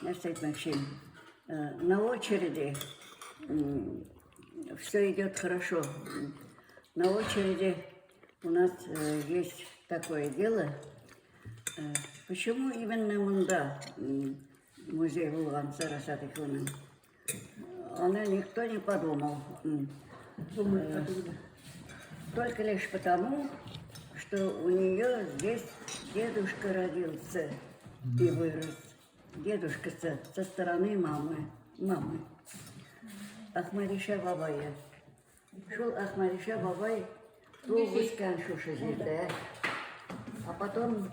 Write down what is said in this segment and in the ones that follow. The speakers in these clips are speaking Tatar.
Нәрсә әйтмәкче? На очереди все идет хорошо. На очереди у нас есть такое дело. Почему именно монда музей булган Сара Садыковның? Аны никто не подумал. Только лишь потому, что у нее здесь дедушка родился и вырос. Дедушка со стороны мамы. Мамы. Ахмадиша бабая. Шул Ахмадиша бабай туып үскән шушы җирдә. А потом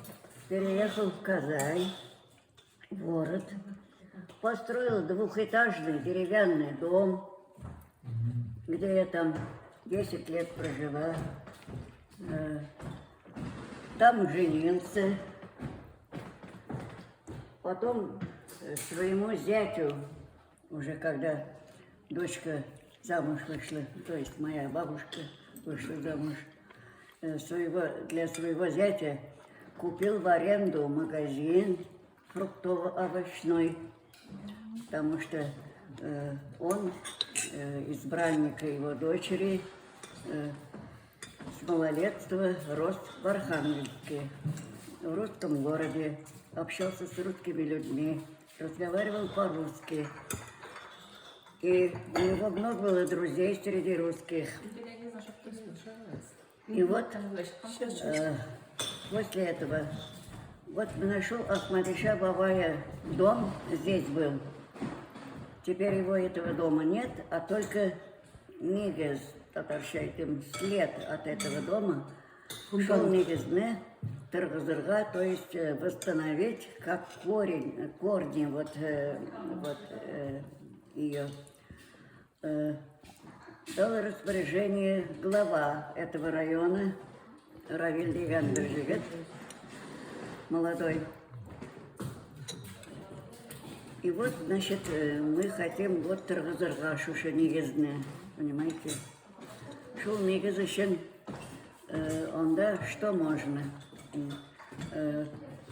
переехал в Казань, в город. Построил двухэтажный деревянный дом, где я там 10 лет прожила. Там женился. Потом своему зятю, уже когда дочка замуж вышла, то есть моя бабушка вышла замуж, для своего зятя купил в аренду магазин фруктово-овощной, потому что он, избранник его дочери, с малолетства рос в Архангельске, в русском городе, общался с русскими людьми, разговаривал по-русски. И у него много было друзей среди русских. И вот после этого вот нашел Ахмадиша бабая дом здесь был. Теперь его этого дома нет, а только нигез, татарча әйтим, след от этого дома. Шул нигезне торгызырга, то есть восстановить как корень, корни вот ее. Дал распоряжение глава этого района, Равиль дигән бер егет, молодой. И вот, значит, мы хотим вот торгызырга шушы нигезне, понимаете? Шул нигез өчен анда что можно?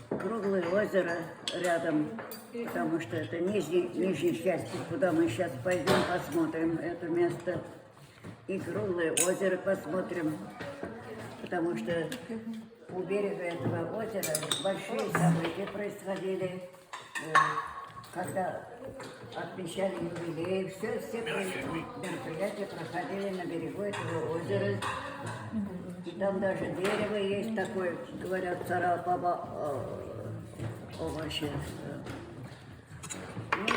Круглое озеро рядом, потому что это нижний часть, куда мы сейчас пойдем, посмотрим это место. И круглое озеро посмотрим, потому что у берега этого озера большие события происходили, когда отмечали юбилей, все мероприятия проходили на берегу этого озера. И там даже дерево есть такое, говорят, царапаба овощи. Ну,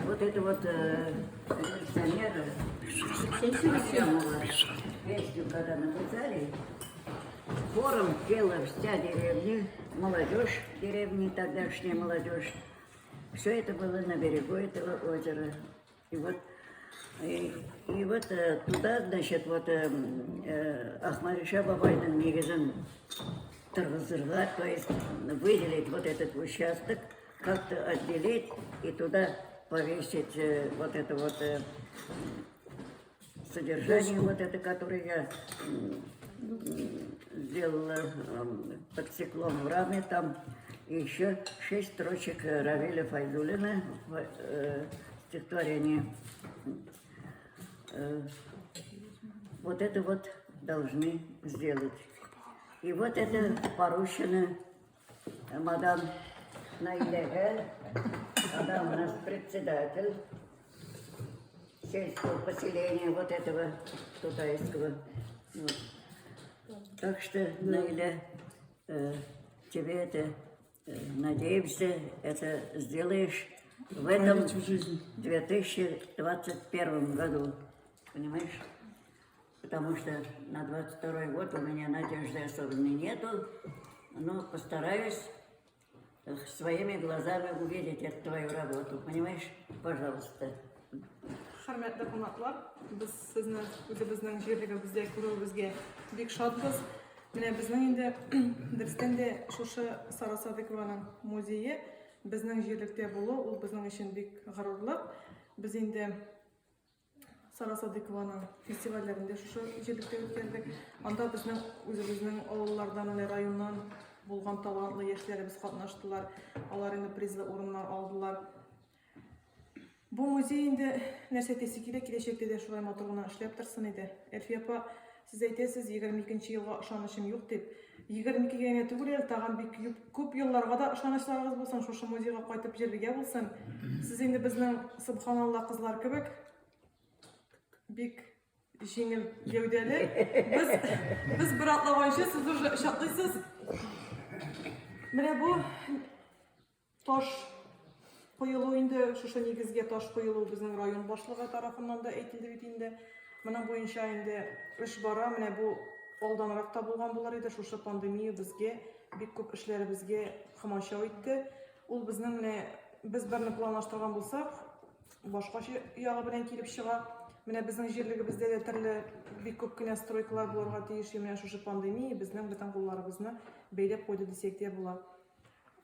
вот это вот революционеры, песню, когда написали, хором пела вся деревня, молодежь деревни, тогдашняя молодежь. Все это было на берегу этого озера. И вот туда, значит, вот Ахмадиша бабайның нигезен торгызырга, то есть выделить вот этот участок, как-то отделить и туда повесить вот это вот содержание, вот это, которое я сделала под стеклом в раме, там и еще шесть строчек Равиля Файзулина в стихотворении. Вот это вот должны сделать. И вот это поручено мадам Наилеге. Она у нас председатель сельского поселения вот этого Тутайского. Вот. Так что, Наиля, тебе это, надеемся, это сделаешь в этом Воплотить в жизнь. 2021 году. Понимаешь? Потому что на 22 год у меня надежды особенной нету, но постараюсь своими глазами увидеть эту твою работу. Понимаешь? Пожалуйста. Хөрмәтле кунаклар, без сезне үзебезнең җирлегебездә күрүебезгә бик шатбыз. Менә безнең инде дөрестән дә шушы Сара Садыкованың музее безнең җирлектә булу, ул безнең өчен бик горурлык. Без инде Сара Садыкованың фестивальләрен дә шушы җирлектә үткәрдек. Анда безнең үзебезнең авыллардан, менә районнан булган талантлы яшьләребез катнаштылар. Алар инде призлы урыннар алдылар. Бу музей инде нәрсә әйтәсе килә, киләчәктә дә шулай матур гына эшләп торсын иде. Әлфия апа, сез әйтәсез, 22 нче елга ышанычым юк дип. 22 гә генә түгел әле, тагын бик күп елларга да ышанычларыгыз булсын, шушы музейга кайтып йөрергә булсын. Сез инде безнең, сөбханалла, кызлар кебек бик җиңел гәүдәле. Без без бер атлаганчы сез уже чатлыйсыз. Менә бу Таш коелу инде, шушы нигезгә таш коелу безнең район башлыгы тарафыннан да әйтелде бит инде. Моның буенча инде эш бара. Менә бу алданрак та булган булыр иде. Шушы пандемия безгә бик күп эшләребезгә комачау итте. Ул безнең менә без берне планлаштырган булсак, башка ягы белән килеп чыга. Менә безнең җирлегебездә дә төрле бик күп кенә стройкалар булырга тиеш. Менә шушы пандемия безнең бөтен кулларыбызны бәйләп куйды дисәк тә була.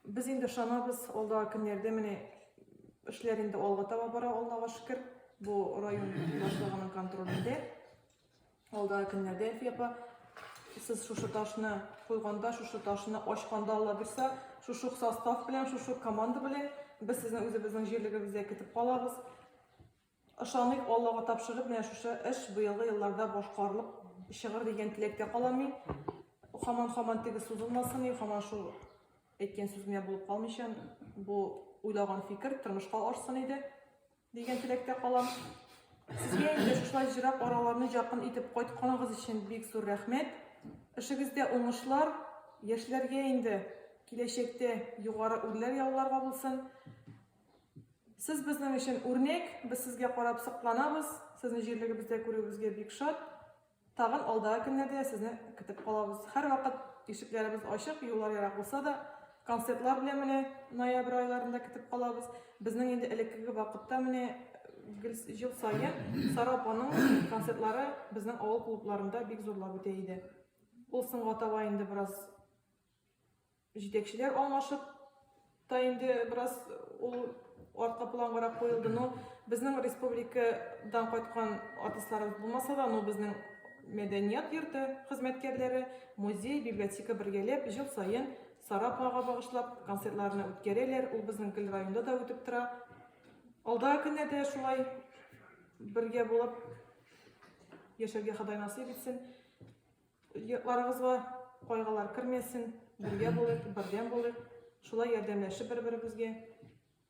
Без инде ышанабыз, алдагы көннәрдә менә эшләр инде алга таба бара, Аллага шөкер. Бу район башлыгының контролендә. Алдагы көннәрдә, Әлфия апа, сез шушы ташны куйганда, шушы ташны ачканда, Алла бирса, шушы ук состав белән, шушы ук команда белән без сезне үзебезнең җирлегебездә көтеп калабыз. Ышаныйк, Аллага тапшырып, менә шушы эш быелгы елларда башкарылып чыгыр дигән теләктә калам мин. Һаман-һаман теге сузылмасын, һаман шул әйткән сүз генә булып калмыйча, бу уйлаган фикер тормышка ашсын иде дигән теләктә калам. Сезгә инде шушылай җырак араларны якын итеп кайтканыгыз өчен бик зур рәхмәт. Эшегездә уңышлар, яшьләргә инде киләчәктә югары үрләр яуларга булсын. Сез безнең өчен үрнәк, без сезгә карап сокланабыз, сезне җирлегебездә күрүебезгә бик шат. Тагын алдагы көннәрдә дә сезне көтеп калабыз. Һәрвакыт ишекләребез ачык, юллар ерак булса да, концертлар белән менә ноябрь айларында көтеп калабыз. Безнең инде элеккеге вакытта менә гел ел саен Сара апаның концертлары безнең авыл клубларында бик зурлап үтә иде. Ул соңга таба инде бераз Җитәкчеләр алмашып та инде бераз ул арткы плангарак куелды. Но безнең республикадан кайткан артистларыбыз булмаса да, но безнең мәдәният йорты хезмәткәрләре, музей, библиотека бергәләп ел саен Сара апага багышлап концертларны үткәрәләр. Ул безнең гел районда да үтеп тора. Алдагы көннәрдә шулай бергә булып яшәргә Ходай насыйп итсен. Йортларыгызга кайгылар кермәсен, бергә булыйк, бердәм булыйк, шулай ярдәмләшеп бер-беребезгә,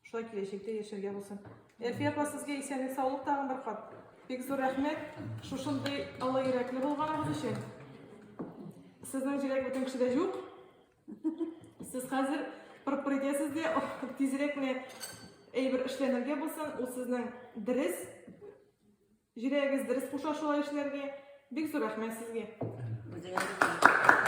шулай киләчәктә яшәргә булсын. Әлфия апа, сезгә исәнлек, саулык тагын бер кат. Бик зур рәхмәт, шушындый олы йөрәкле булганыгыз өчен. Сезнең җиләк бөтен кешедә юк. Сез хәзер пыр-пыр итәсез дә, тизрәк менә әйбер эшләнергә булсын, ул сезнең дөрес Җөрәгегез дөрес куша шулай эшләргә. Бик зур рәхмәт сезгә. Үзегезгә.